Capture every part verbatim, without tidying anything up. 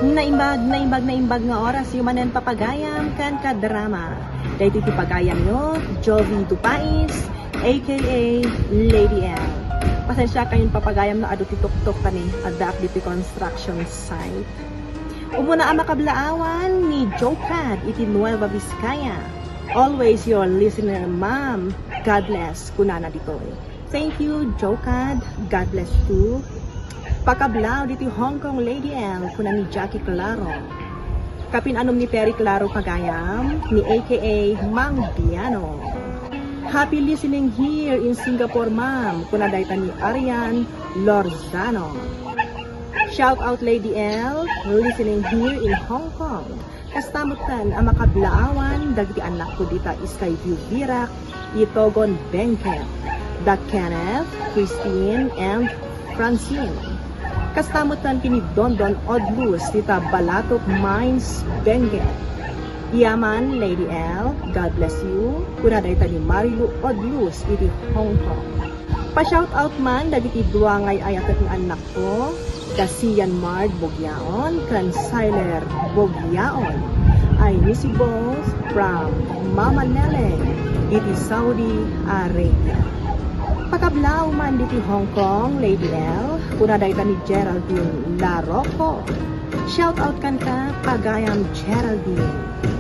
Naimbag, naimbag, naimbag nga orasyo manen, papagayam ken kadrama. Daytoy ti pagayamyo, Jovi Dupais, A K A Lady L. Pasensiakayon, papagayam, no adu ti tuktok kani, addaak ditoy construction site. Umuna a makablaawan ni Joe Cad iti Nueva Vizcaya. "Always your listener, ma'am. God bless," kunana ditoy. "Thank you, Joe Cad. God bless too." Pakablaaw ditoy Hong Kong, Lady L, kuna ni Jackie Claro. Kapin-anom ni Terry Claro, pagayam, ni A K A Mang Biano. "Happy listening here in Singapore, ma'am," kuna dayta ni Arian Lorzano. "Shout out, Lady L, listening here in Hong Kong." Kasta metten a makablaawan dagiti annakko dita Skyview, Virac, Itogon, Benguet, da Kenneth, Christine, and Francine. Kasta metten ken ni Dondon Odlus dita Balatok Mines, Benguet. "Yaman, Lady L, God bless you," kuna dayta ni Marilu Odlus iti Hong Kong. Pa-shout out man dagiti dua nga ay-ayatek nga annakko, da Sian Mard Bugyaon ken Siler Bugyaon. "I miss you both from Mama Nele iti Saudi Arabia." Pakablaaw man diti Hong Kong, Lady L, kuna dayta ni Geraldine Larocco. "Shout out kenka, pagayam Geraldine,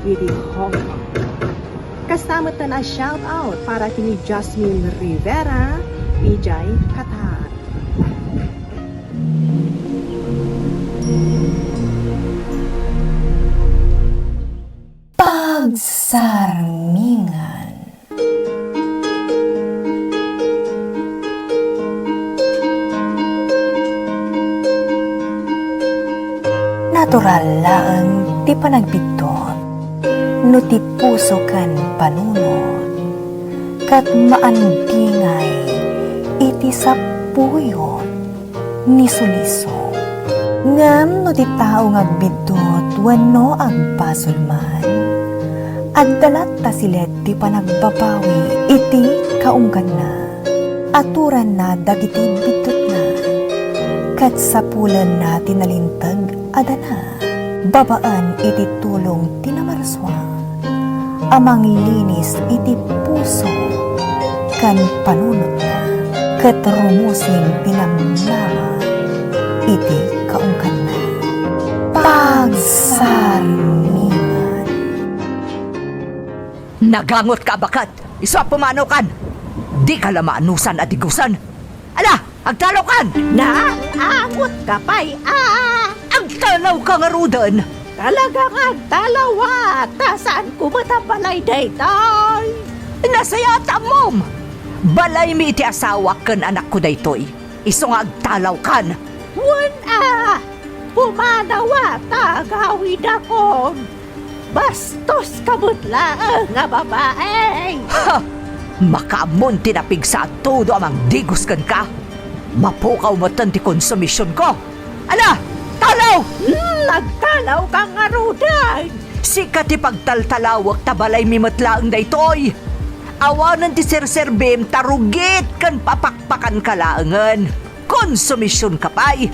iti Hong Kong." Kasta metten a shout out para ken ni Jasmine Rivera, idiay Qatar. Pagsarmingan. Natural laeng ti panagbiddut no ti puso ken panunot, ket maandingay iti sapuyot ni suliso. Ngem no ti tao nga agbiddut wenno agbasol man, adda latta silet ti panagbabawi iti kaungganna. Aturanna dagiti biddutna, ket sapulenna ti nalinteg a dana babaen iti tulong ti Namarsua a manglinis iti puso ken panunotna, ket rumusing ti namnama iti kaungganna. Pagsarmingan. Nagangotka a baket! Isu a pumanaw kan! Dika la maanusan a digusen! Ala, agtalawkan! Naangotka pay a! Agtalawka ngaruden! Talaga nga agtalawa, ta saanko met a balay daytoy. Nasayaat a ammom! Balaymi iti asawak ken anakko daytoy. Isu nga agtalawkan! Wen a! Pumanawa ta agawidakon! Bastoska met laeng a babai! Ha! Makaammon ti napigsa a todo a mangdigos kenka! Mapukaw metten ti konsumisionko! Ala, talaw! Hmm, agtalawka ngaruden! Sika ti pagtaltalawek ta balaymi met laeng daytoy! Awanen ti serserbim ta rugit ken papakpakanka laengen! Konsumisionka pay!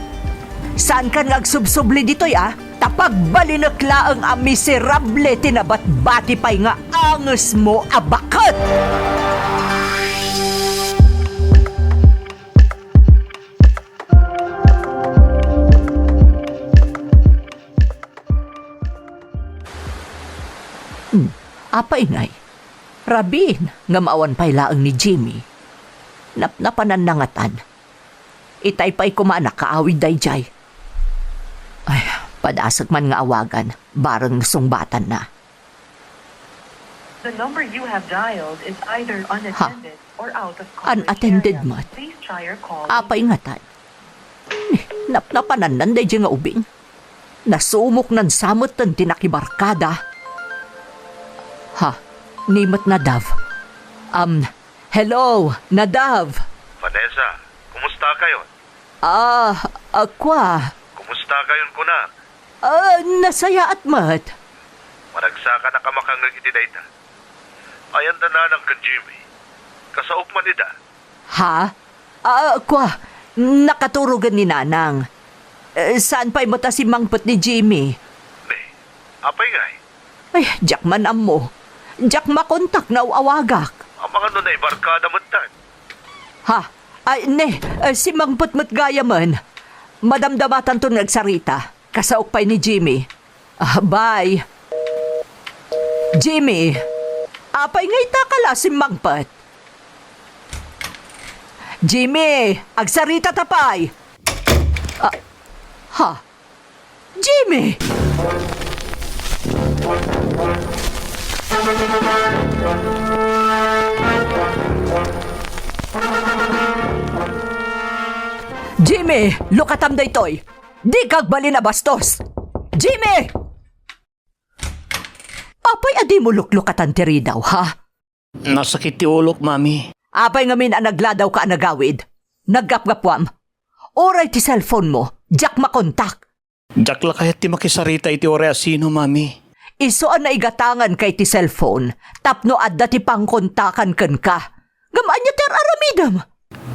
Saankan nga agsubsubli ditoy a, ta pagbalinek laeng a miserable ti nabatbati pay nga angesmo a baket! Hmm, apay ngay? Rabiin, ngem awan pay laeng ni Jimmy. Napnapananna ngatan. Itay pay koma a nakaawid daydiay. Ay, padasek man nga awagan, bareng sungbatanna. The number you have dialed is either unattended or out of coverage area. Unattended met. Please try your call later. Apay ngatan? Ni, napnapanannan daydiay nga ubing. Nasumoknan sa metten ti nakibarkada. Ha, ni met Nadav. Um, hello, Nadav. Vanessa, kumusta kayon? Ah, ah, kua. Kumusta kayon kunak? Ah, nasayaat met. Managsakanak a makangngeg iti dayta. Ayan da Nanang ken Jimmy? Kasaok man ida? Ha? Ah, kua, nakaturogen ni Nanang. Eh, saan pay met a simmangpet ni Jimmy? Ne, apay ngay? Ay, diak man ammo. Diak makontak no aw-awagak. Amangan no naibarkada metten. Ha? Ay, ne, eh, simmangpet met gayamen. Madamdamatanton nga agsarita. Kasaok pay ni Jimmy. Ah, bye. Jimmy, apay nga ita ka la simmangpet? Jimmy, agsarita ta pay. Ah, ha? Jimmy! Jimmy, lukatam daytoy. Dika agbalin a bastos. Jimmy! Apay a dimo luklukatan ti ridaw, ha? Nasakit ti ulok, Mami. Apay ngamin a nagladawka a nagawid? Naggapgapuam. Uray ti cellphone mo, diak makontak. Diak la kayat ti makisarita iti uray a sino, Mami. Isu a naigatanganka iti cellphone tapno adda ti pangkontakan kenka. Ngem ania ti ar-aramidem?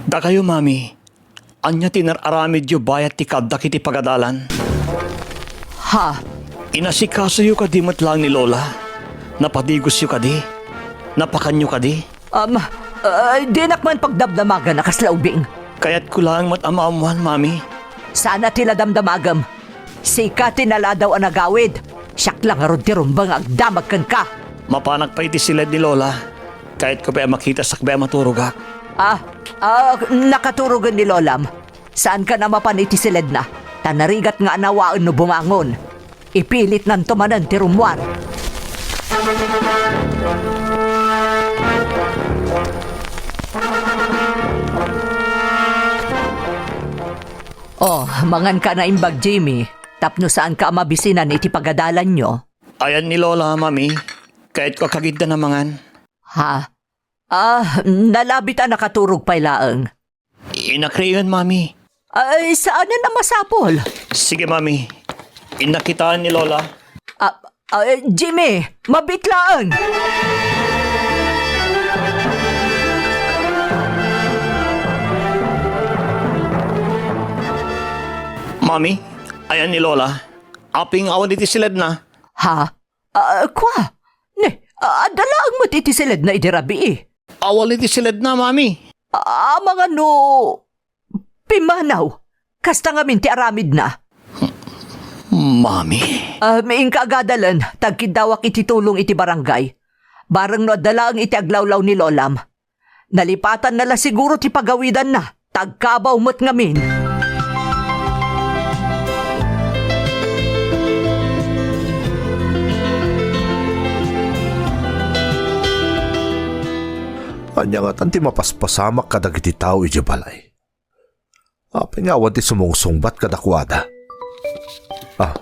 Dakayo, Mami, ania ti inar-aramidyo bayat ti kaaddak iti pagadalan? Ha? Inasikasoyo kadi met laeng ni Lola? Napadigosyo kadi? Napakanyo kadi? Um, ah, dinak man pagdamdamagan a kasla ubing. Kayatko laeng met a maammoan, Mami. Saan a ti la damdamagem. Sika ti naladaw a nagawid. Siak la ngarud ti rumbeng nga agdamag kenka. Mapanak pay iti siled ni Lola. Kayatko pay a makita sakbay a maturogak. Ah, ah, nakaturogen ni Lolam. Saankan a mapan iti siledna, ta narigat nga anawaen no bumangon. Ipilitnanto manen ti rummuar. Oh, manganka a naimbag, Jimmy, tapno saanka a mabisinan iti pagadalanyo. Ayan ni Lola, Mami. Kayatko a kagiddan a mangan. Ha? Ah, nalabit a nakaturog pay laeng. Inakriyen, Mami. Ay, saanen a masapul. Sige, Mami. Inakitaen ni Lola. Ah, ah, Jimmy, mabit laeng. Mami, ayan ni Lola. Apay nga awan iti siledna? Ha? Ah, kua? Ne, ah, adda laeng met iti siledna idi rabii. Awan iti siledna, Mami. Ah, amangan no pimmanaw. Kasta ngamin ti aramidna. Mami. Ah, inka agadalen, ta agkiddawak iti tulong iti barangay. Bareng no adda laeng iti aglawlaw ni Lolam. Nalipatanna la siguro ti pagawidanna, ta agkabaw met ngamin. Ania ngatan ti mapaspasamak kadagiti tao idiay balay? Apay nga awan ti sumungsungbat kadakuada? Ah.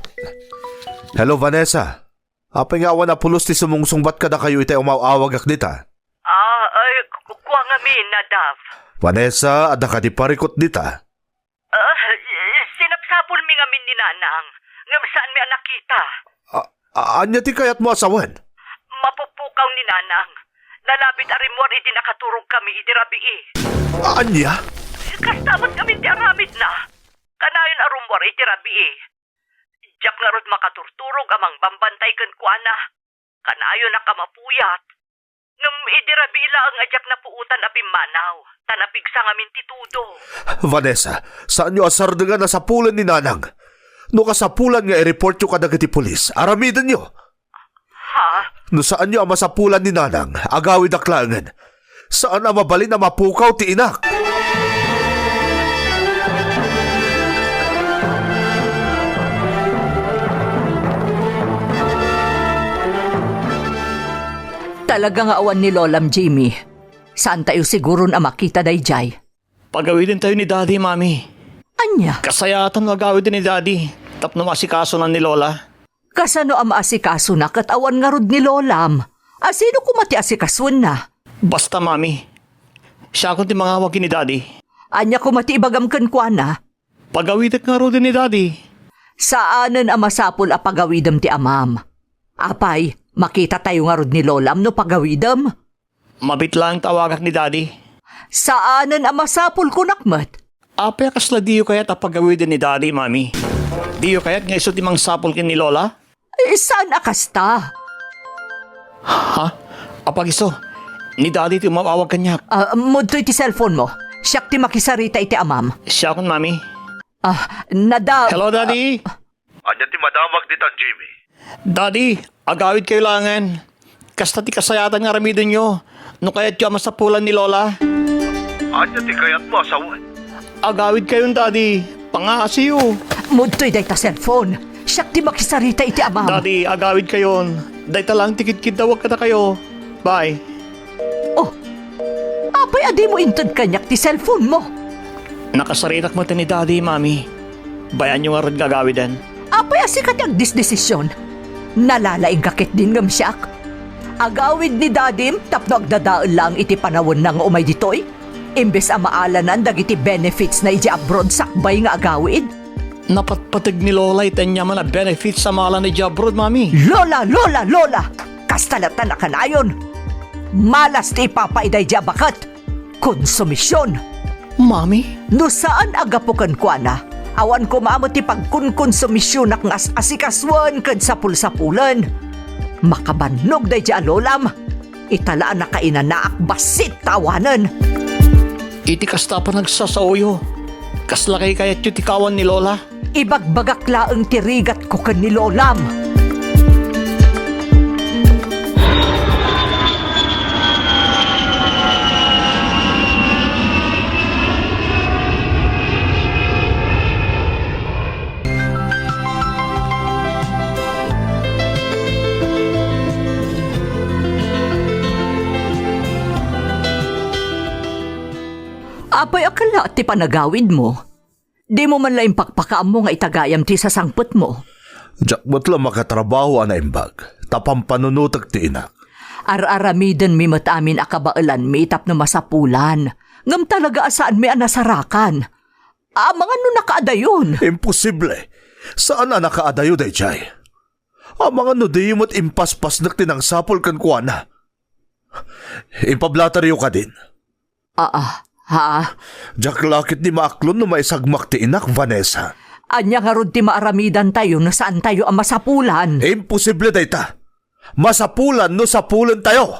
Hello, Vanessa. Apay nga awan a pulos ti sumungsungbat kadakayo itay umaw-awagak dita? Ah, ay, ku-, kua ngamin, Nadav. Vanessa, adda kadi parikut dita? Ah, sinapsapulmi ngamin ni Nanang, ngem saanmi a nakita. A-, a-, ania ti kayatmo a sawen? Mapupukaw ni Nanang. Nalabit a rimmuar idi nakaturog kami idi rabii. Ania? Kasta met ngamin ti aramidna. Kanayon a rummuar idi rabii. Diak ngarud makaturturog a mangbambantay kenkuana. Kanayonak a mapuyat. Ngem idi rabii laeng a diak napuotan a pimmanaw, ta napigsa ngamin ti tudo. Vanessa, saanyo a sardengan a sapulen ni Nanang. No kasapulan nga i-reportyo kadagiti pulis, aramidenyo. Ha? No saanyo a masapulan ni Nanang, agawidak laengen. Saan a mabalin a mapukaw ti inak. Talaga nga awan ni Lolam, Jimmy. Saan tayo siguron a makita daydiay? Pagawiden tayo ni Daddy, Mami. Ania? Kasayaatan no agawiden ni Daddy tapno maasikasonan ni Lola. Kasano a maasikasona ket awan ngarud ni Lolam? A sino koma ti asikasuenna? Basta, Mami, siakon ti mangawag ken ni Daddy. Ania koma ti ibagam kenkuana? Pagawidek ngaruden ni Daddy. Saanen a masapul a pagawidem ti amam. Apay, makita tayo ngarud ni Lolam no pagawidem? Mabit laeng ta awagak ni Daddy. Saanen a masapul, kunak met. Apay a kasla diyo kayat a pagawiden ni Daddy, Mami? Diyo kayat nga isu ti mangsapul ken ni Lola? Eh, saan a kasta? Ha? Apagiso, ni Daddy ti umawawag kaniak. Ah, mudtoy ti cellphone mo. Siak ti makisarita iti amam. Siakon, Mami. Ah, Nadab. Hello, Daddy. Ania ti madamag ditan, Jimmy? Daddy, agawidkayo laengen. Kasta ti kasayatan nga aramidenyo no kayatyo a masapulan ni Lola. Ania ti kayatmo a sawen? Agawidkayon, Daddy. Pangaasiyo. Mudtoy dayta cellphone. Siak ti makisarita iti amam. Daddy, agawidkayon. Dayta laeng ti kidkiddawek kadakayo. Bye. Oh, apay a dimo inted kaniak ti cellphone mo? Nakasaritak met ni Daddy, Mami. Bayanyo ngarud nga agawiden. Apay a sika ti agdesdesision? Nalalaingka ketdin ngem siak? Agawid ni Dadim tapno agdadael laeng iti panawenna nga umay ditoy, imbes a maalanan dagiti benefits na idiay abroad sakbay nga agawid? Napatpateg ni Lola iti aniaman a benefits a maalan idiay abroad, Mami. Lola, Lola, Lola! Kasta latta a kanayon! Malas ti ipapaida idiay a baket! Konsumision! Mami? No saan a gapu kenkuana, awan koma met ti pagkonkonsumisionak nga as-asikasuen ken sapulsapulen. Makabannog daydiay a lolam! Ita la a nakainanaak bassit ta awanen! Iti kasta a panagsasaoyo, kasla kaykayatyo ti kawan ni Lola? Ibagbagak laeng ti rigatko ken ni Lolam. Apay a kella ti panagawidmo? Dimo man la impakpakaammo nga itagayam ti sasangpetmo? Diak met la makatrabaho a naimbag, ta pampanunotek ti inak. Ar-aramidenmi met amin a kabaelanmi tapno masapulan, ngem talaga a saanmi a nasarakan. Amangan no nakaadayon. Imposible! Saan a nakaadayo daydiay. Amangan no diyo met impaspasnek ti nangsapul kenkuana. Impablateryo kadin. Aa, ha? Diak la ketdi maaklon no maisagmak ti inak, Vanessa. Ania ngarud ti maaramidantayo no saantayo a masapulan? Imposible dayta. Masapulan no sapulentayo!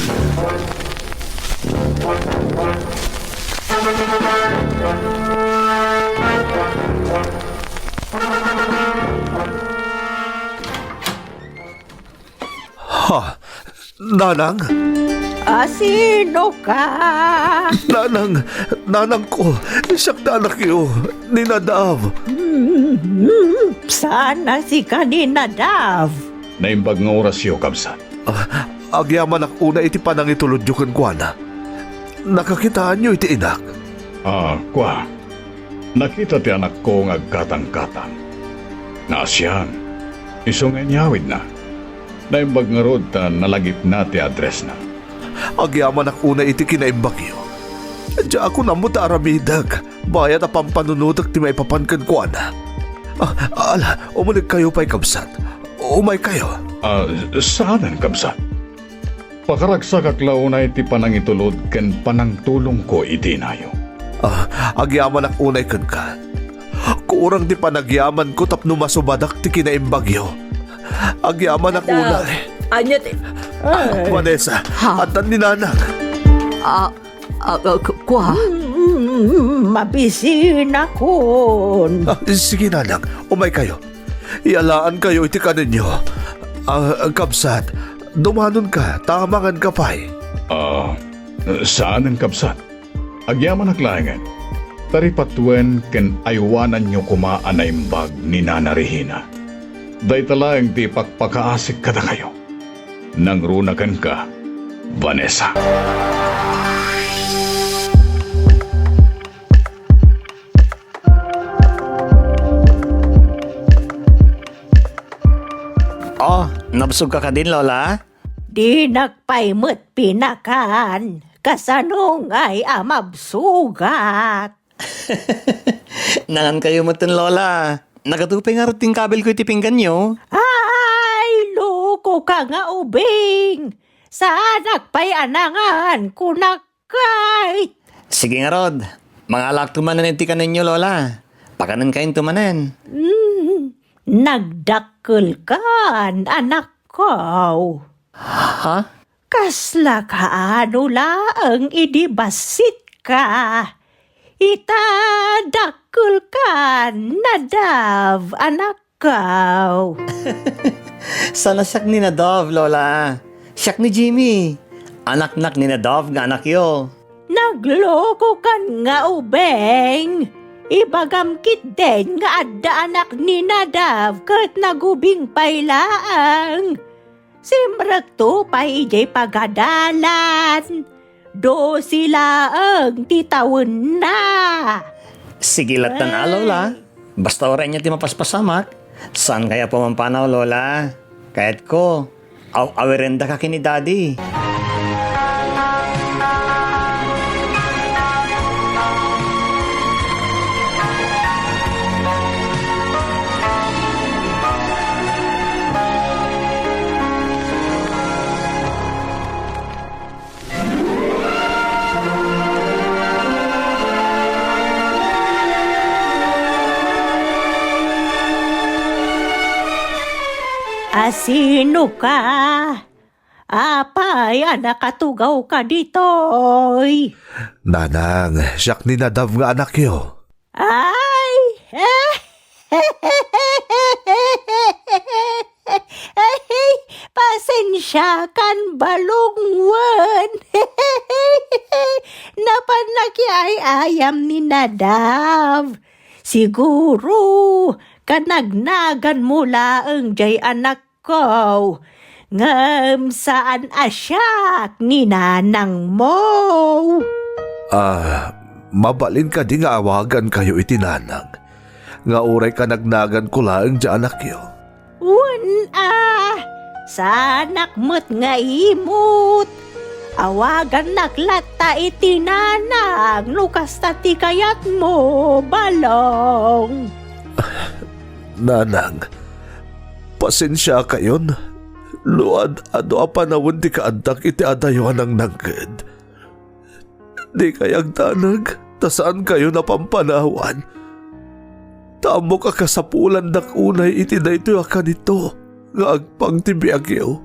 Ha? Nanang? A, sino ka? Nanang, nanangko, siak ti anakyo, ni Nadav. Hmm, saan a sika ni Nadav? Naimbag nga orasyo, kabsat. Ah, agyamanak unay iti panangitulodyo kenkuana. Nakakitaanyo iti inak? Ah, kua. Nakita ti anakko nga agkatangkatang. Naasian, isu nga inyawidna. Naimbag ngarud ta nalagipna ti addressna. Agyamanak unay iti kinaimbagyo. Diakon ammo ta aramidek, bayat a pampanunotek ti maipapan kenkuana. Ah, ala, umalikkayo pay, kabsat. Umaykayo. Ah, saanen, kabsat? Pakaragsakak la unay ti panangitulod ken panangtulongko iti inayo. Ah, agyamanak unay kenka. Kurang ti panagyamanko tapno masubadak ti kinaimbagyo. Agyamanak unay. Ania ti... Ah, Vanessa, addan ni Nanang. Ah, ah, ah, ku-, kua? Mm, mabisinakon. Ah, sige, Nanang, umaykayo. Iyalaankayo iti kanenyo. Ah, kabsat, dumanonka, ta amanganka pay. Ah, saanen, kabsat. Agyamanak laengen. Ta ripatuen ken aywananyo koma a naimbag ni Nana Regina. Dayta laeng ti ipakpakaasik kadakayo. Nangruna kenka, Vanessa. Oh, nabsogka kadin, Lola? Dinak pay met pinakan. Kasano ngay a mabsogak? Nangankayo metten, Lola. Nagadu pay ngarud ti kabilko iti pingganyo. Ay, lokoka nga ubing! Saanak pay a nangan, kunak kay. Sige ngarud, Mangalakto manen iti kanenyo, Lola. Pakanenkayo manen. Mm, nagdakkelkan, anakko. Ha? Kasla kaano laeng idi bassitka? Ita dakkelkan, Nadav, anakko. Saan a siak ni Nadav, Lola? Siak ni Jimmy. Anaknak ni Nadav nga anakyo. Naglokokan nga ubing. Ibagam ketdin nga adda anak ni Nadav ket nagubing pay laeng. Simrekto pay idiay pagadalan. Dose laeng ti tawenna. Sige lattan a, Lola. Basta uray ania ti mapaspasamak, saankayo a pumampanaw, Lola. Kayatko, aw-awirendaka ken ni Daddy. Asinoka? Apay a nakatugawka ditoy? Nanang, siak ni Nadav nga anakyo. Ay! Ay, pasensiakan, balong wen. Napan nakiay-ayam ni Nadav. Siguro, kanagnaganmo laeng jay anak ko, ngem saan a siak ni nanangmo. Ah, mabalin kadi nga awagankayo iti nanang, nga uray kanagnaganko laeng ti anakyo? Wen a, saanak met nga imut. Awagannak latta iti nanang no kasta ti kayatmo, balong. Nanang, pasensiakayon no ad-adu a panawen ti kaaddak iti adayo a nangnangnged. Dikay agdanag ta saankayo napampanawan. Ta ammok a kasapulandak unay iti daytoy a kanito nga agpang ti biagyo.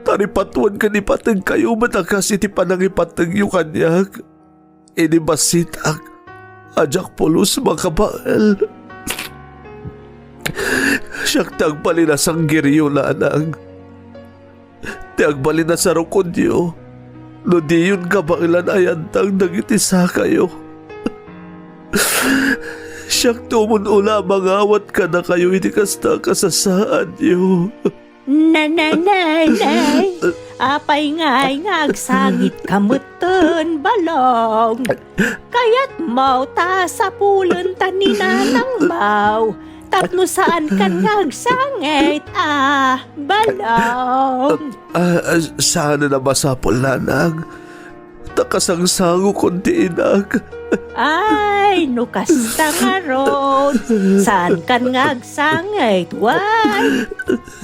Ta ripatuan ken ipategkayo met a kas iti panangipategyo kaniak. Idi bassitak a diak pulos makabael. Siak ti agbalin a sanggiryo, nanang. Ti agbalin a sarukodyo no diyon kabaelan a yantang dagiti sakayo. Siak ti umun-una a mangawat kadakayo iti kasta a kasasaadyo. Nananay, nay, apay ngay nga agsangitka metten, balong? Kayatmo ta sapulenta ni nanangmo tapno saankan nga agsangit a, balong? Ah, ah, saanen a masapul, nanang. Ta kasangsangokon ti inak. Ay, no kasta ngarud, saankan nga agsangit, wen?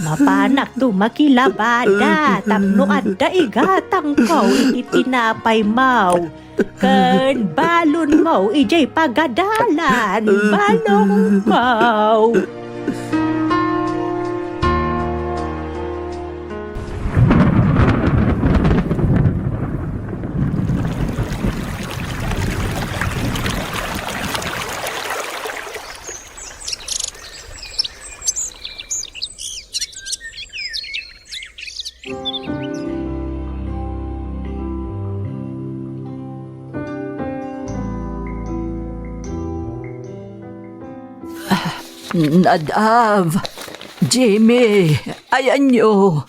Mapanakto makilabada tapno adda igatangko iti tinapaymo ken balonmo idiay pagadalan, balongko. Nadav, Jimmy, ayanyo,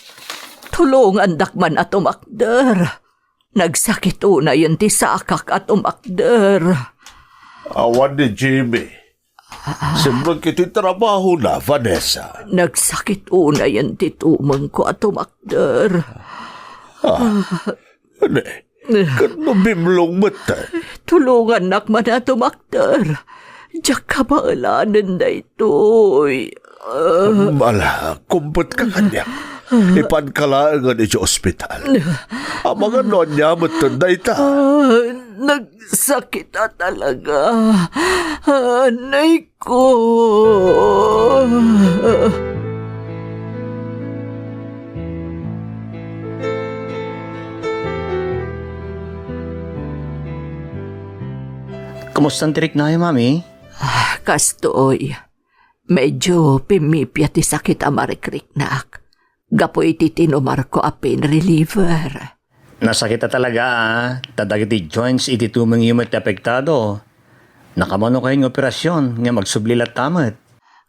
tulongandak man a tumakder. Nagsakit unayen ti sakak a tumakder. Awan ni Jimjim. Simrek iti trabahona, Vanessa. Nagsakit unayen ti tumengko a tumakder. Ah, ne, ket no bimlong met? Tulongannak man a tumakder. Diak kabaelanen daytoy. Ah. Ala, kumpetka kaniak. Ipanka laengen iti ospital. Amangan no ania metten dayta. Ah, Nagsakit a talaga. Anay ko. Kumusta ti riknayo, Mami? Ah, kastoy. Medyo pimmipia ti sakit a marikriknak gapu iti tinumarko a pain reliever. Nasakit a talaga, a, ta dagiti joints iti tumengyo met ti apektado. Nakamano kayo nga operasyon ngem agsubli latta met.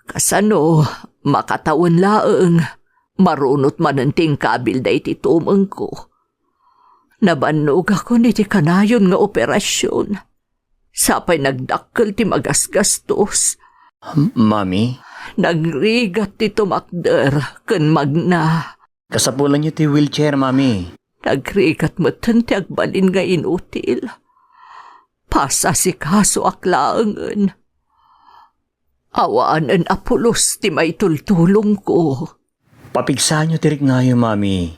Kasano, makatawen laeng. Marunot manen ti inkabil daydi tumengko. Nabannogakon iti kanayon nga operasyon. Sapay nagdakkel ti magasgastos. M-, Mami? Nagrigat ti tumakder ken magna. Kasapulanyo ti wheelchair, Mami. Nagrigat metten ti agbalin nga inutil. Pasasikasoak laengen. Awanen a pulos ti maitultulongko. Papigsaanyo ti riknayo, Mami.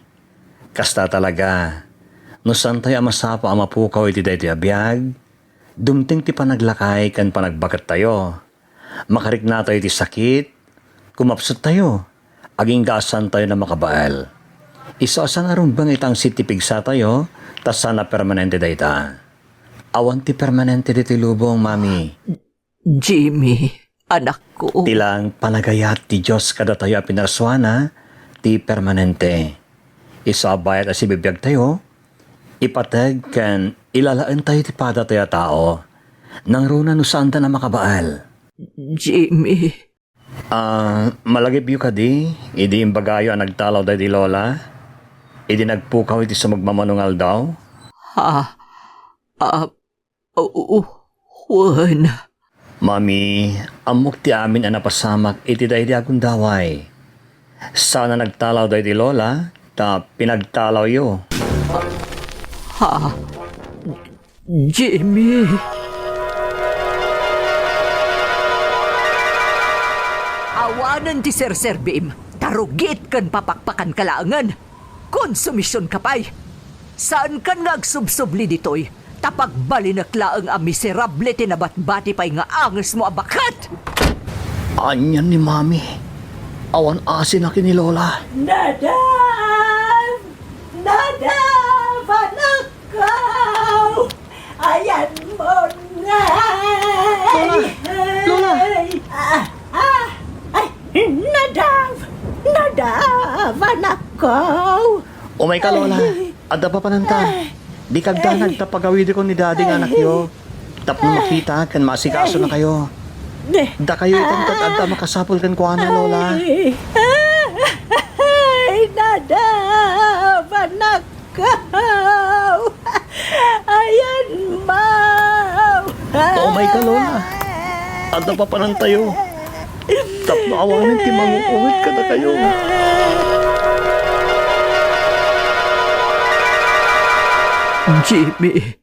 Kasta talaga. No saantayo a masapa a mapukaw iti daytoy a biag, dumteng ti panaglakay ken panagbakettayo. Makariknatayo iti sakit, kumapsuttayo, agingga a saantayo a makabael. Isu a saan a rumbeng itangsit ti pigsatayo, ta saan a permanente dayta. Awan ti permanente ditoy lubong, Mami. Jimmy, anakko. Ti laeng panagayat ti Dios kadatayo a pinarsuana ti permanente. Isu a bayat a sibibiagtayo, ipateg ken ilalaentayo ti padatayo a tao. Nangruna no saanda a makabael. Jimmy. Ah, malagipyo kadi, idi imbagayo a nagtalaw daydi Lola? Idi nagpukaw iti sumagmamano nga aldaw? Ha? Ah, Oo, wen. Mami, ammok ti amin a napasamak iti daydi a gundaway. Saan a nagtalaw daydi Lola, ta pinagtalawyo. Ha? Jimmy? Awanen ti serserbim, ta rugit ken papakpakanka laengen. Konsumisionka pay. Saankan nga agsubsubli ditoy, ta pagbalinek laeng a miserable ti nabatbati pay nga angesmo a baket! Anian ni Mami? Awan asinak ni Lola. Nadav! Nadav, anakko! Ayanmo ngay! Lola! Lola! Ah, ah, ay, Nadav! Nadav, anakko! Umayka, Lola. Ay. Adda papananta. Ay. Dika agdanag ta pagawidekon ni Daddy nga anakyo. Tapno makita ken maasikaso na kayo. Dakayo itan ket adda makasapul kenkuana, Lola. Ay. Ay, Nadav, anak! Kaw! Ayan, Maw! Maumay ka, Lola. Adda papanantayo. Tapno awanen ti manguungit kadakayo. Jimmy,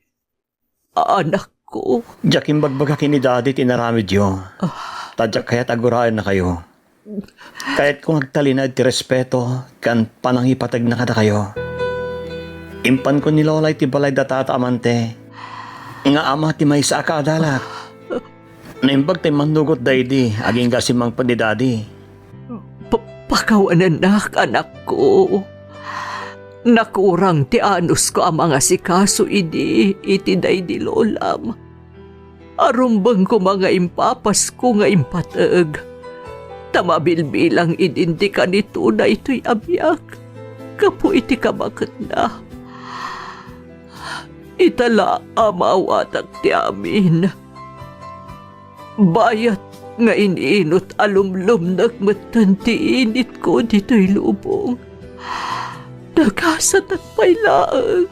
anakko. Diak imbagbaga ken ni Daddy ti inaramidyo. Ah. Ta diak kayat a guraennakayo. Kayatko nga agtalinaed ti respeto ken panangipategna kadakayo. Impanko ni Lola iti balay da tata Amante, nga ama ti maysa a kaadalak. Naimbag ti mannugot daydi, agingga simmangpet ni Daddy. Pa-, pakawanennak, anakko. Nakurang ti anusko a mangasikaso idi iti daydi lolam. Arumbeng koma nga impapasko nga impateg, ta mabilbilang idin ti kanito daytoy a biag gapu iti kabaketna. Ita la a maawatak ti amin. Bayat nga in-inut a lumlumnek metten ti initko ditoy lubong. Nagasatak pay laeng.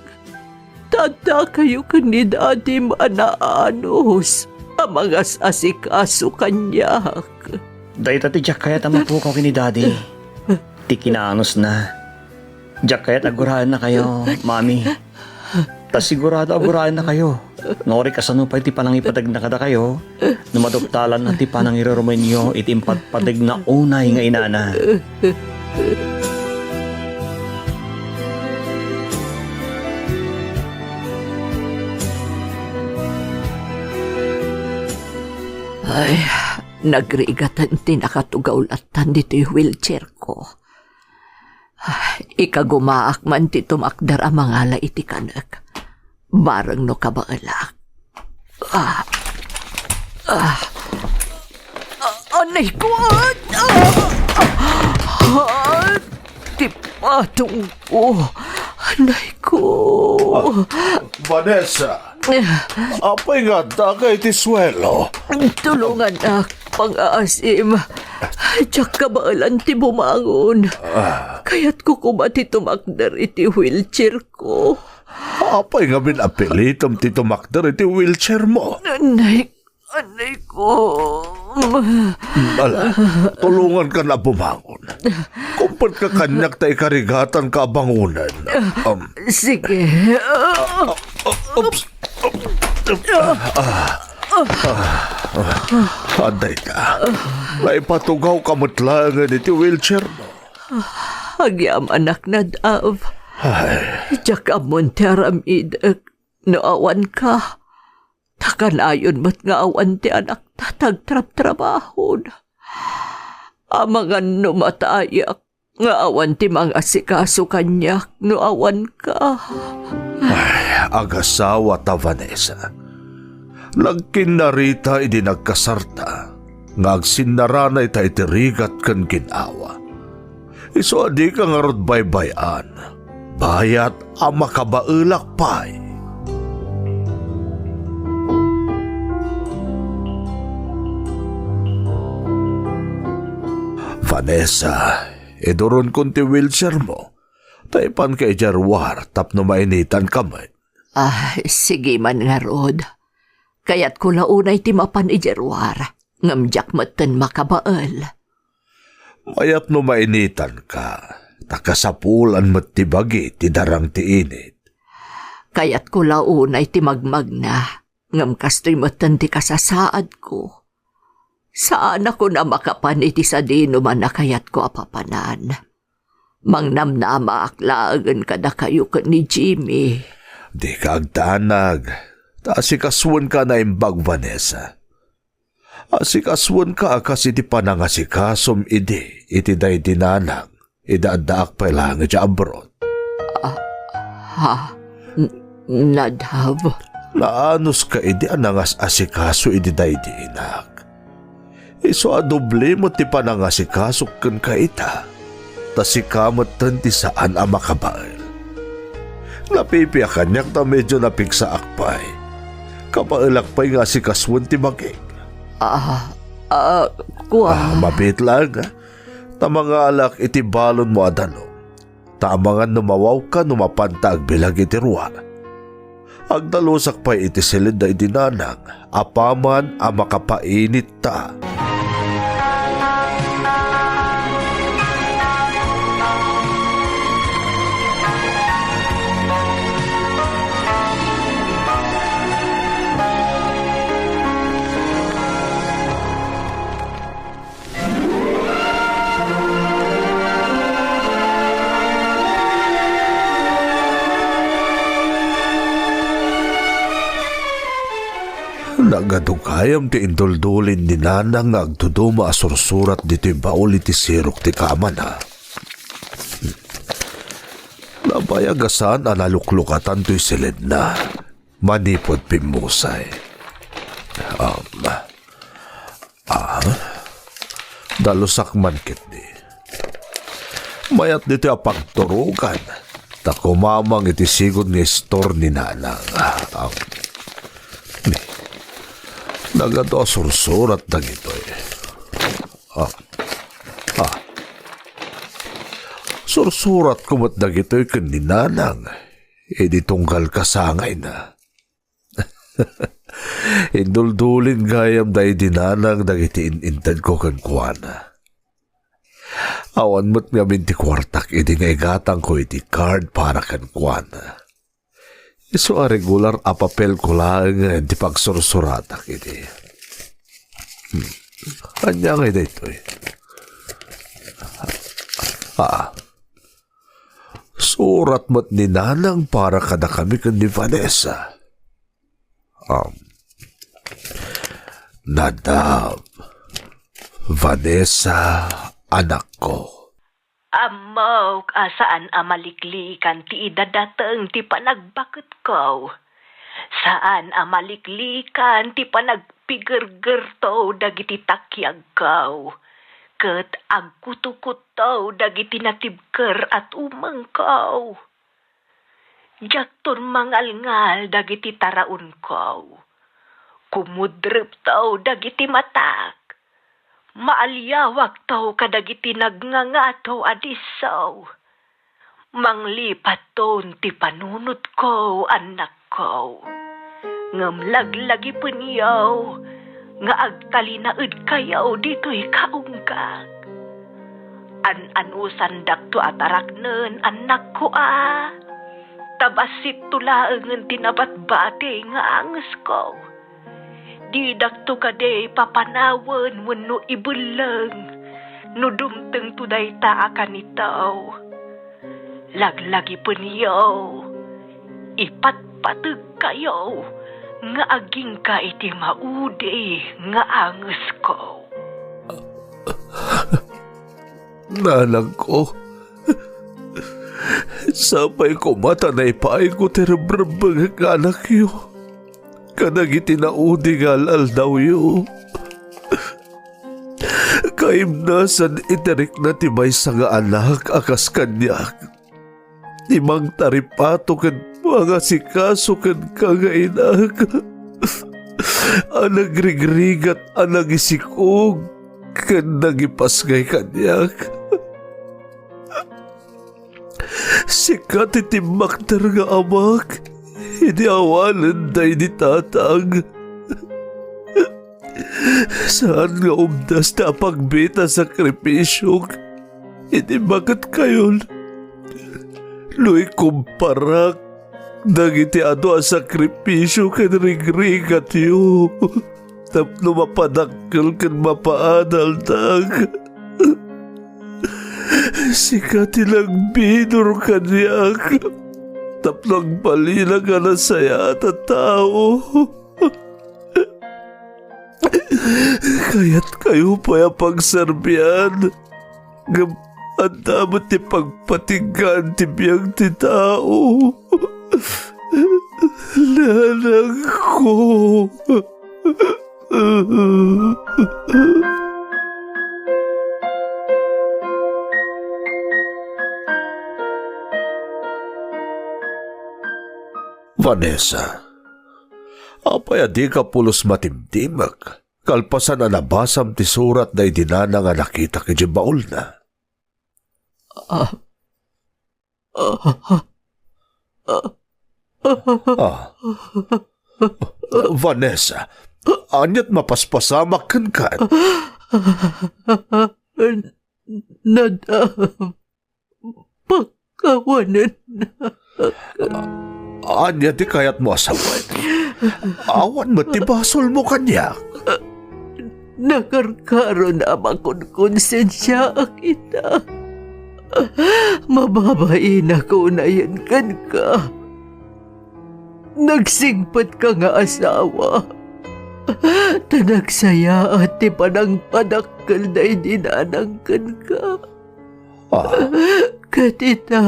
Ta addakayo ken ni Dadim a naanus a mangas-asikaso kaniak. Dayta ti diak kayat a mapukaw ken ni Dadi. Ti kinaanusna. Diak kayat a guraennakayo, Mami. Ta sigurado a guraennakayo. Nga uray kasano pay ti panangipategna kadakayo, no maduktalanna ti panangirurumenyo iti impatpategna unay nga inana. Ay, nagrigaten ti nakatugaw lattan ditoy wheelchair ko. Ikagumaak man ti tumakder a mangala iti kanek. Bareng no kabaelak. Ah. Ah. Ah, anay ko! Ah! Ah! Ti patong ko! Anay ko! Ah, Vanessa! Apay nga addaka iti suelo? Tulonganak, pangaasim. Diak kabaelan ti bumangon. Ah. Kayatko koma ti tumakder iti wheelchair ko. Apay ngamin apilitem ti tumakder iti wheelchair mo? Anay, anay ko. Ala, tulongankan a bumangon. Kumpet ka kaniak ta ikarigatanka a bangonen. Um, Sige. Ah, oops. Ah, ah, ah, ah, adda ita. Naipatugawka met laengen iti wheelchair mo. Agyamanak, Nadav. Ay. Diak ammon ti aramidek no awanka. Ta kanayon met nga awan ti anakta ta agtrabtrabahon. Amangan no matayak nga awan ti mangasikaso kaniak no awanka. Ay, agasawa ta, Vanessa. Nagkinnarita idi nagkasarta nga agsinnaranay ta iti rigat ken gin-awa. Isu a dika ngarud baybay-an, bayat a makabaelak pay. Vanessa, iduronkon ti wheelchair mo. Ta ipanka idiay ruar tapno mainitanka met. Ah, sige man ngarud. Kayatko la unay ti mapan idiay ruar, ngem diak metten makabael. Mayat no mainitanka, ta kasapulan met ti bagi ti darang ti init. Kayatko la unay ti magmagna, ngem kastoy metten ti kasasaadko. Saanakon a makapan iti sadinoman a kayatko a papanan. Mangnamnamaak laengen kadakayo ken ni Jimmy. Dika agdanag, ta asikasuenka a naimbag, Vanessa. Asikasuenka a kas iti panangasikasom idi iti daydi nanang, idi addaak pay laeng idiay abroad. Ah, ha? N-, Nadav? Naanuska idi a nangas-asikaso idi daydi inak. Isu a doble met ti panangasikasok kenka ita, ta sika metten ti saan a makabael. Napipiak kaniak ta medio napigsaak pay. Kabaelak pay nga asikasuen ti bagik. Ah, ah, kua. Ah, mabiit laeng, ah. Ta mangalak iti balonmo a danum. Ta amangan no mawawka no mapanta agbileg iti rua. Agdalusak pay iti siled daydi nanang, apaman a makapainitta. Nagadu gayam ti induldulin ni Nanang nga agduduma a sursurat ditoy baul iti sirok ti kamana. Nabayag a saan a naluklukatan toy siledna manipud pimmusay. Um, ah, dalusak man ketdi. Mayat ditoy a pagturogan, ta kumamang iti sigud nga istor ni Nanang. Um, ni, nagadu a sursurat dagitoy. Ah, ah. Sursuratko met dagitoy ken ni Nanang, idi tunggal kasangayna. Induldulin gayam daydi Nanang dagiti in-intedko kenkuana. Awan met ngamin ti kuartak idi naigatangko iti card para kenkuana. Isu a regular a papelko laeng ti pagsursuratak idi. Hmm. Ania ngay daytoy? Ah, surat met ni Nanang para kadakami ken ni Vanessa. Um, Nadab, Vanessa, anakko. Ammok a saan a maliklikan ti idadateng ti panagbaketko. Saan a maliklikan ti panagpigergerto dagiti takiagko, ket agkutukutto dagiti natibker a tumengko. Diakton mangalngal dagiti taraonko. Kumudrepto dagiti matak. Maaliawakto kadagiti nagngangato a disso. Manglipatton ti panunotko, annakko. Ngem laglagipenyo nga agtalinaedkayo ditoy kaunggak. An-anusandakto a taraknen, annakko a. Ta bassitto laengen ti nabatbati nga angesko. Didakto kadi papanawen wenno ibelleng no dumtengto dayta a kanito. Laglagipenyo, ipatpategkayo nga agingga iti maudi nga angesko. Nanangko, sapay koma ta naipaayko ti rubrubbengek nga anakyo kadagiti naudi nga al-aldawyo. Kaimnasan iti rikna ti maysa nga anak a kas kaniak, ti mangtaripato ken mangasikaso kenka nga inak, a nagrigrigat a nangisikog ken nangipasngay kaniak. Sika ti timmakder nga amak idi awanen daydi tatang. Saan nga umdas ti apagbit a sakrifisiok iti baketkayon no ikumparak dagiti adu a sakrifisio ken rigrigatyo tapno mapadakkel ken mapaadaltak. Sika ti nagbinor kaniak tapno agbalinak a nasayaat a tao. Kayatkayo pay a pagserbian, ngem adda met ti pagpatiggaan ti biag ti tao. Nanangko. Vanessa, apay a dika pulos matimtimek kalpasan a nabasam ti surat daydi nana nga nakitak idiay baolna? Ah. Ah. Ah. Ah. Vanessa, aniat mapaspasamak kenka? Nadam. Pakawanennak. Ania ti kayatmo a sawen? Awan met ti basolmo kaniak. Nakarkaron a makonkonsensiaak ita. Mababainak unayen kenka. Nagsingpetka nga asawa. Ta nagsayaat ti panangpadakkel daydi nanang kenka. Ah. Ket ita,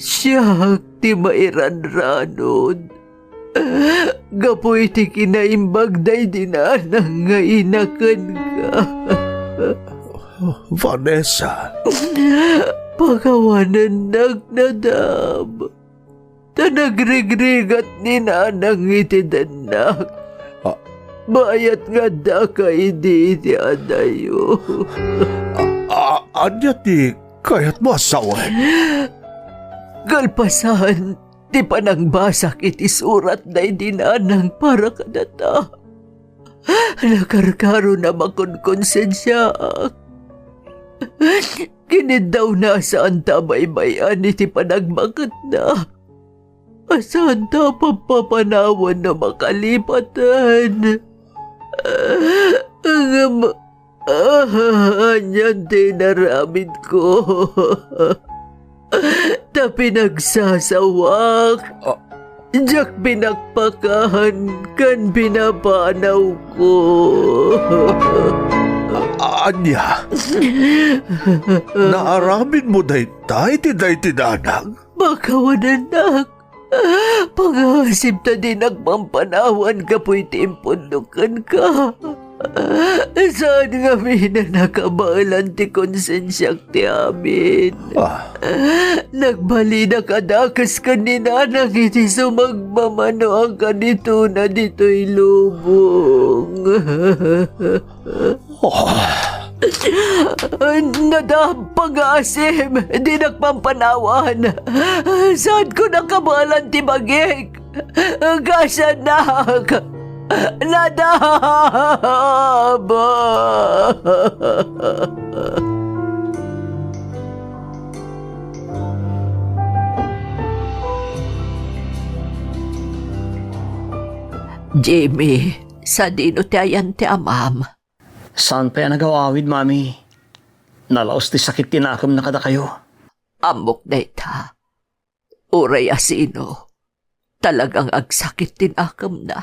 siak ti mairanranon. Gapu iti kinaimbag daydi nanang nga ina kenka. Vanessa. Pakawanennak, Nadab. Ta nagrigrigat ni nanang iti dennak. Ah. Bayat nga addaka idi iti adayo. A-, a-, ania ti kayatmo a sawen? Kalpasan ti panangbasak iti surat daydi nanang para kadata, nakarkaron a makonkonsensiaak. Kiniddawna a saanta a baybay-an iti panagmaketna. A saanta a pappapanawan no makalipaten. Ngem, ah, anian ti inaramidko? Ta pinagsasawak. Ah, Diak pinakpakan ken binabanawko. A-, ania? Naaramidmo dayta iti daydi nanang? Pakawanennak. Pangasip ta dinak pampanawan gapu iti impudno kenka. Saan ngamin a nakabaelan ti konsensiak ti amin. Ah. Nagbalinak a dakes ken ni nanang iti sumagmamano a kanitona ditoy lubong. Ah. Nadab, pangasip, dinak pampanawan. Saanko nakabaelan ti bagik. Kasiannak. Nadab. Jimmy, sadino ti ayan ti amam? Saan pay a nagaw-awid, Mami. Nalaus ti sakit ti nakemna kadakayo. Ammok dayta. Uray a sino, talagang agsakit ti nakemna.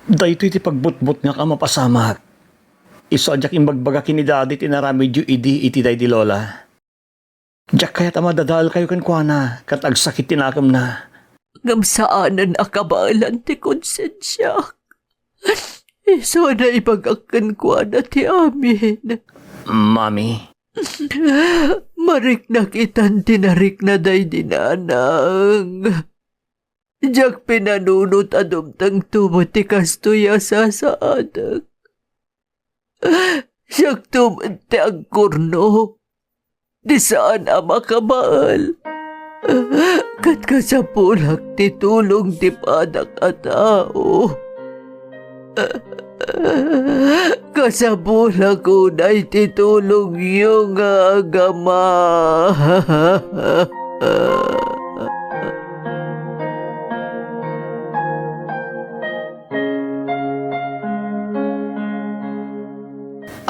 Daytoy ti pagbutbutngak a mapasamak. Isu a diak imbagbaga ken ni Daddy ti inaramidyo idi iti daydi Lola. Diak kayat a madadaelkayo kenkuana ket agsakit ti nakemna. Ngem saanen a kabaelan ti konsensiak. Isu a naibagak kenkuana ti amin. Mami. Mariknak itan ti narikna daydi nanang. Diak pinanunot a dumtengto met ti kastoy a sasaadek. Siakto met ti agkurno ti saan a makabael. Ket kasapulak ti tulong ti padak a tao. Kasapulak unay ti tulongyo nga agama.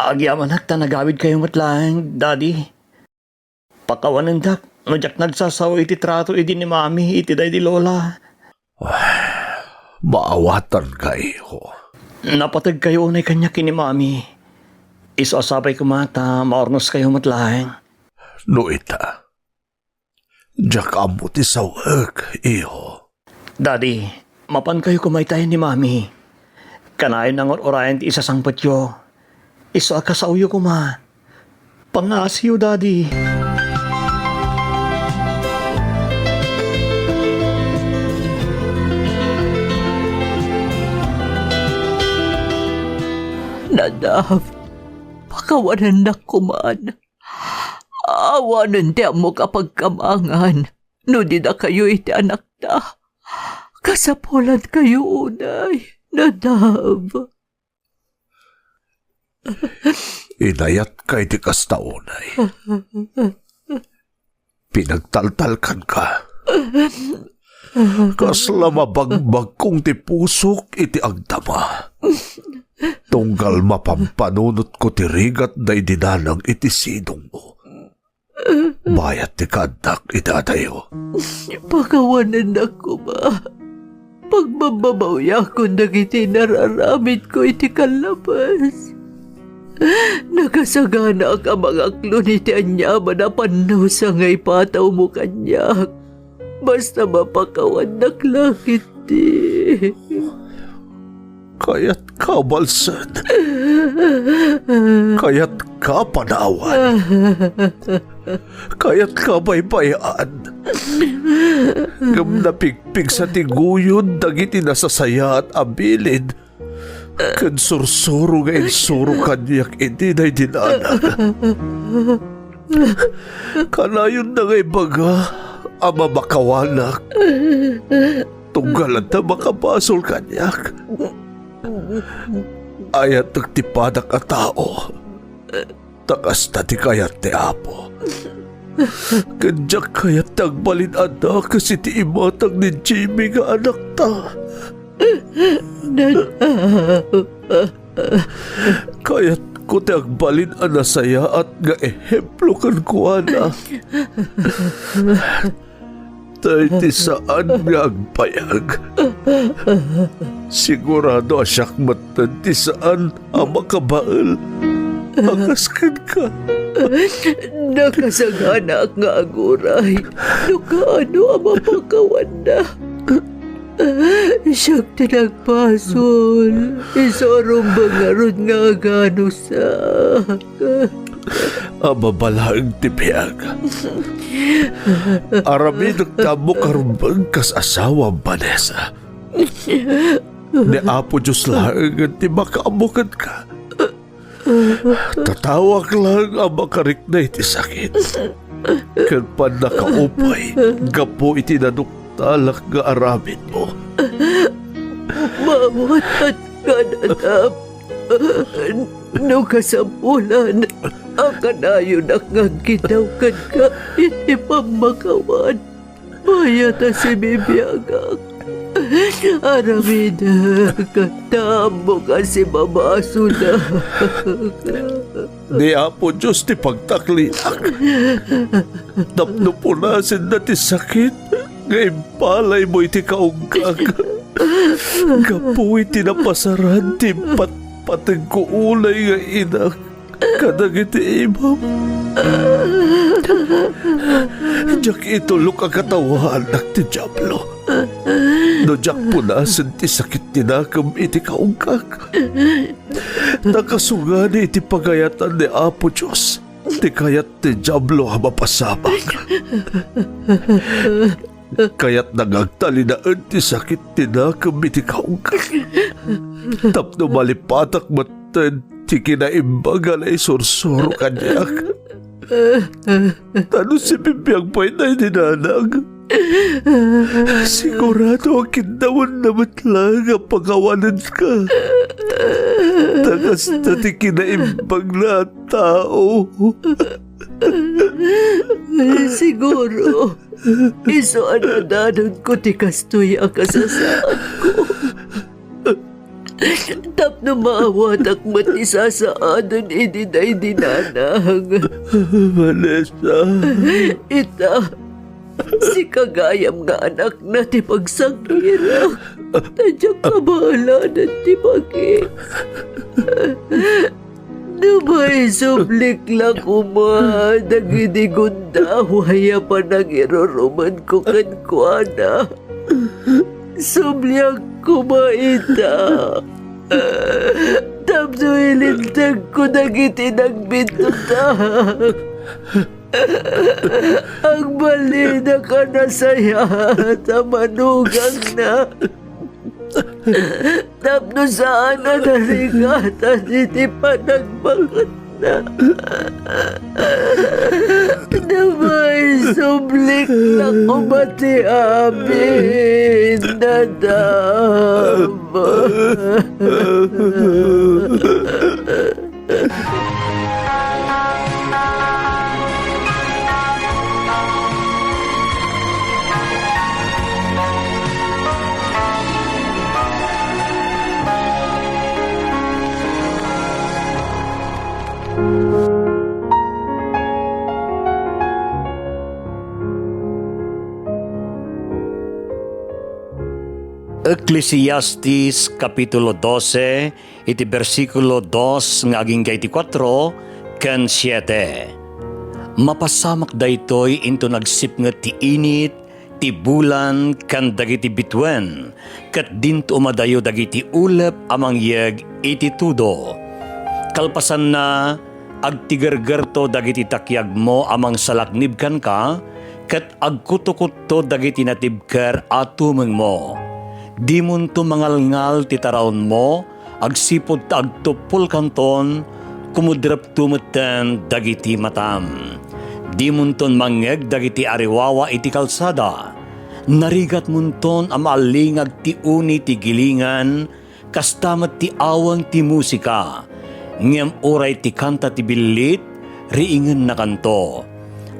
Agyamanak ta nagawidkayo met laeng, Daddy. Pakawanendak no diak nagsasao iti trato idi ni Mami iti daydi Lola. Maawatanka, iho. Napategkayo unay kaniak ken ni Mami. Isu a sapay koma ta maurnoskayo met laeng. No ita, diak ammo ti saoek, iho. Daddy, mapankayo koma itaen ni Mami. Kanayon a ngur-urayen ti isasangpetyo. Isu a kasaoyo koma. Pangngasiyo, Daddy. Nadab, pakawanennak koman. Awanen ti ammok a pagkamangan no dinakayo iti anakta. Kasapulankayo unay, Nadab. Inayatka iti kasta unay. Pinagtaltalkanka. Kasla mabagbagkong ti pusok iti agdama. Tunggal mapampanunotko ti rigat daydi nanang iti sidongmo. Bayat ti kaaddak iti adayo. Pakawanennak koma. Pagbabbabawiakon dagiti nararamidko iti kallabas. Nakasaganaak a mangaklon iti aniaman a pannusa nga ipatawmo kaniak. Basta mapakawannak la ketdi. Kayatka balsen. Kayatka panawan. Kayatka baybay-an. Ngem napigpigsa ti guyod dagiti nasasayaat a bilin ken sursuro nga insuro kaniak idi daydi nanang. Kanayonna nga ibaga a mamakawanak. Tunggal adda makabasol kaniak. Ayatek ti padak a tao. Ta kasta ti kayat ti Apo. Ken diak kayat ti agbalin a dakes iti imatang ni Jimmy nga anakta. Nan-, Kayatko ti agbalin a nasayaat nga ehemplo kenkuana. metten ti saan nga agpayag. Sigurado a siak metten ti saan a makabael a kas kenka. Nakasaganaak nga aguray no kaano a mapakawanna. Siak ti nagpasol, isu a rumbeng ngarud nga aganusak. Ababain ti biag. Aramidek ti ammok a rumbeng kas asawa, Vanessa. Ni Apo Dios laeng ti makaammo kenka. Tatawak laeng a makarikna iti sakit ken pannakaupay gapu iti naduktalak nga aramidmo. Maawatan ka, Nadab. No kasapulan a kanayonak nga agkiddaw kenka iti pammakawan, mayat a sibibiagak. Aramidek ta ammok a sibabasolak. Ni Apo Dios ti pagtakliak. Tapno punasenna ti sakit nga impalaymo iti kaungkak. Gapu iti napasaran ti patpatengko unay nga inak kadagiti imam. Diak itulok a katawaanak ti Diablo. No diak punasen ti sakit ti nakem iti kaungkak, nakasungani iti pagayatan ni Apo Dios ti kayat ti Diablo a mapasamak. Kayatna nga agtalinaed ti sakit ti nakem iti kaungkak. Tapno malipatak metten ti kinaimbag a naisursuro kaniak. Ta no sibibiag pay daydi nanang, sigurado a kindawenna met laeng a pakawanenka. Ta kasta ti kinaimbagna a tao. Siguro, isu a nadanonko ti kastoy a kasasaadko. Tapno maawatak met ti sasaaden idi daydi nanang. Vanessa. Ita, sika gayam nga anakna ti pagsangirak. Ta diak kabaelanen ti bagi. No maisublik la koma dagiti gundaway a panangirurumenko kenkuana, subliak koma ita. Tapno ilintegko dagiti nagbintotak. Agbalinak a nasayaat a manugangna. Tapno saan a narigatan iti panagbaketna. Napaisublik la koma ti amin, Nadab. Ecclesiastes Kapitulo dose, iti bersikulo dos nga agingga iti kuatro ken siete. Mapasamak daytoy inton agsipnget ti init, ti bulan, ken dagiti bituen, ket dinto umadayo dagiti ulep a mangyeg iti tudo. Kalpasanna, agtigergerto dagiti takiagmo a mangsalaknib kenka, ket agkutkutto dagiti natibker a tumengmo. Dimonto mangalngal ti taraonmo, agsipud ta agtuppolkanton, kumudrepto metten dagiti matam. Dimonton mangngeg dagiti ariwawa iti kalsada. Narigatmonton a maalingag ti uni ti gilingan, kasta met ti aweng ti musika. Ngem uray ti kanta ti billit, riingennakanto.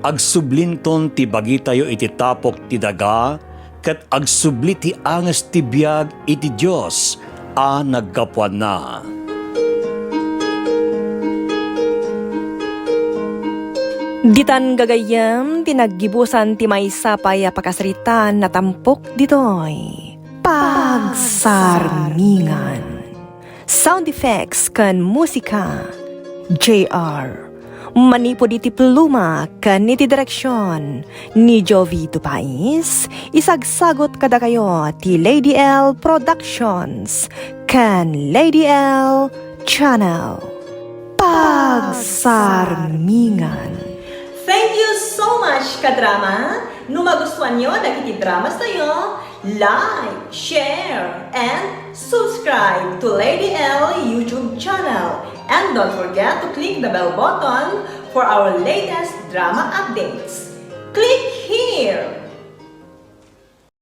Agsublinton ti bagitayo iti tapok ti daga, ket agsubli ti anges ti biag iti Dios a naggapuanna. Ditan gagayyem ti naggibusan ti maysa pay a pakasaritaan a tampok ditoy Pagsarmingan. Sound effects ken musika, J R. Manipud iti pluma ken iti direksion ni Jovito Pais, isagsagot kadakayo ti Lady L Productions ken Lady L Channel. Pagsarmingan. Thank you so much, kadrama! No magustuanyo dagiti dramas tayo, like, share, and subscribe to Lady L YouTube channel. And don't forget to click the bell button for our latest drama updates. Click here!